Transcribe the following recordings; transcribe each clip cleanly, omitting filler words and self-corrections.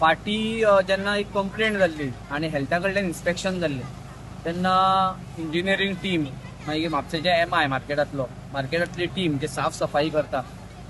फाटी जेन्ना एक कंप्लेंट जाल्ली आनी हेल्था कडल्यान इन्स्पेक्शन जाल्लें तेन्ना इंजिनियरींग टीम, मागीर म्हापशेचे एम I मार्केटांतलो मार्केटांतली टीम जे साफ सफाई करता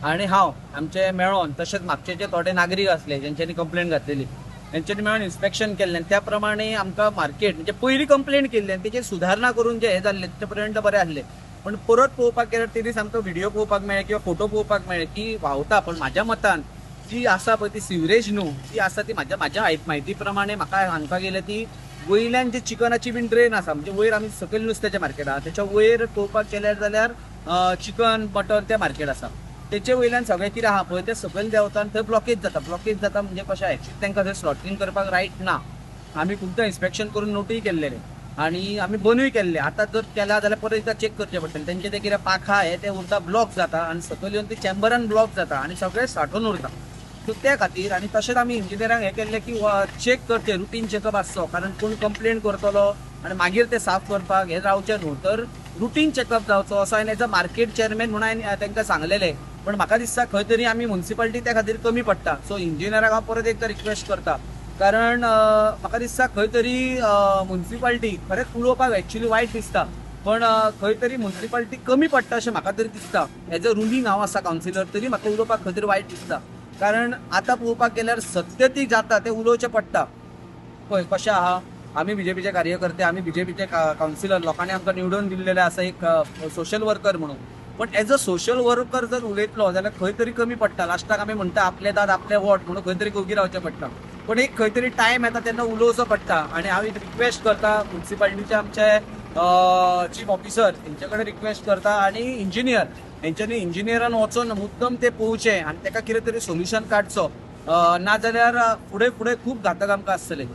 आनी हांव आमचे मेळोन, तशेंच म्हापशेचे थोडे नागरीक आसले जेंच्यांनी कंप्लेंट घातलेली तेंच्यांनी मेळोन इन्स्पेक्शन केल्लें. त्या प्रमाणे आमकां मार्केट म्हणजे पयली कंप्लेंट केल्ली आनी तेचेर सुदारणा करून जे हे जाल्ले तेचे पर्यंत बरें आसलें. पण परत पळोवपाक गेल्यार ते दीस आमकां व्हिडिओ पळोवपाक मेळ्ळे किंवा फोटो पळोवपाक मेळ्ळे की व्हांवता. पण म्हाज्या मतान जी आसा पळय ती सिवरेज न्हू, ती आसा ती म्हाज्या म्हाज्या म्हायती प्रमाणे म्हाका सांगपाक गेल्यार ती वयल्यान जे चिकनाची बीन ड्रेन आसा, म्हणजे वयर आमी सकयल नुस्त्याच्या मार्केट आहा तेच्या वयर पळोवपाक गेल्यार जाल्यार चिकन मटन तें मार्केट आसा, तेचे वयल्यान सगळें कितें आहा पळय तें सकयल देंवता आनी थंय ब्लॉकेज जाता. ब्लॉकेज जाता म्हणजे कशें, एक्चुअली तांकां थंय स्लॉटरींग करपाक रायट ना. आमी खुबदां इन्स्पेक्शन करून नोटूय केल्लेले आनी आमी बंदूय केल्ले. आतां जर केला जाल्यार परत एकदां चॅक करचें पडटलें. तेंचें तें कितें पाखा हे तें उरता, ब्लॉक जाता आनी सकयल येवन ते चॅम्बरान ब्लॉक जाता आनी सगळें सांठोवन उरता. सो त्या खातीर आनी तशेंच आमी इंजिनियरांक हें केल्लें की चॅक करचें, रुटीन चॅकअप आसचो, कारण कोण कंप्लेन करतलो आनी मागीर ते साफ करपाक हें रावचें न्हू, तर रुटीन चॅकअप जावचो असो हांवें एज अ मार्केट चेअरमॅन म्हणून हांवें तांकां सांगलेलें. पण म्हाका दिसता खंय तरी आमी मुन्सिपालिटी त्या खातीर कमी पडटा. सो इंजिनियराक हांव परत एकदां रिक्वेस्ट करता, कारण म्हाका दिसता खंय तरी मुन्सिपालिटी खरेंच उलोवपाक एक्चुअली वायट दिसता, पण खंय तरी मुन्सिपालिटी कमी पडटा अशें म्हाका तरी दिसता. एज अ रुलींग हांव आसा कावन्सिलर, तरी म्हाका उलोवपाक खंय तरी वायट दिसता, कारण आतां पळोवपाक गेल्यार सत्य ती जाता तें उलोवचें पडटा. पळय कशें आहा, आमी बीजेपीचे कार्यकर्ते, आमी बीजेपीचे कावन्सिलर, लोकांनी आमकां निवडून दिल्लेले आसा एक सोशल वर्कर म्हणून. पण एज अ सोशल वर्कर जर उलयतलो जाल्यार खंय तरी कमी पडटा. लास्टाक आमी म्हणटा आपले दाद आपले वोट म्हणून खंय तरी ओगी रावचें पडटा, पण एक खंय तरी टायम येता तेन्ना उलोवचो पडटा. आनी हांव एक रिक्वेस्ट करता मुन्सिपालिटीचे आमचे चीफ ऑफिसर हेंचे कडेन रिक्वेस्ट करता आनी इंजिनियर हेंच्यांनी इंजिनियरान वचोन मुद्दम ते पळोवचें आनी ताका कितें तरी सोल्युशन काडचो, नाजाल्यार फुडें फुडें खूब घातक आमकां आसतलें.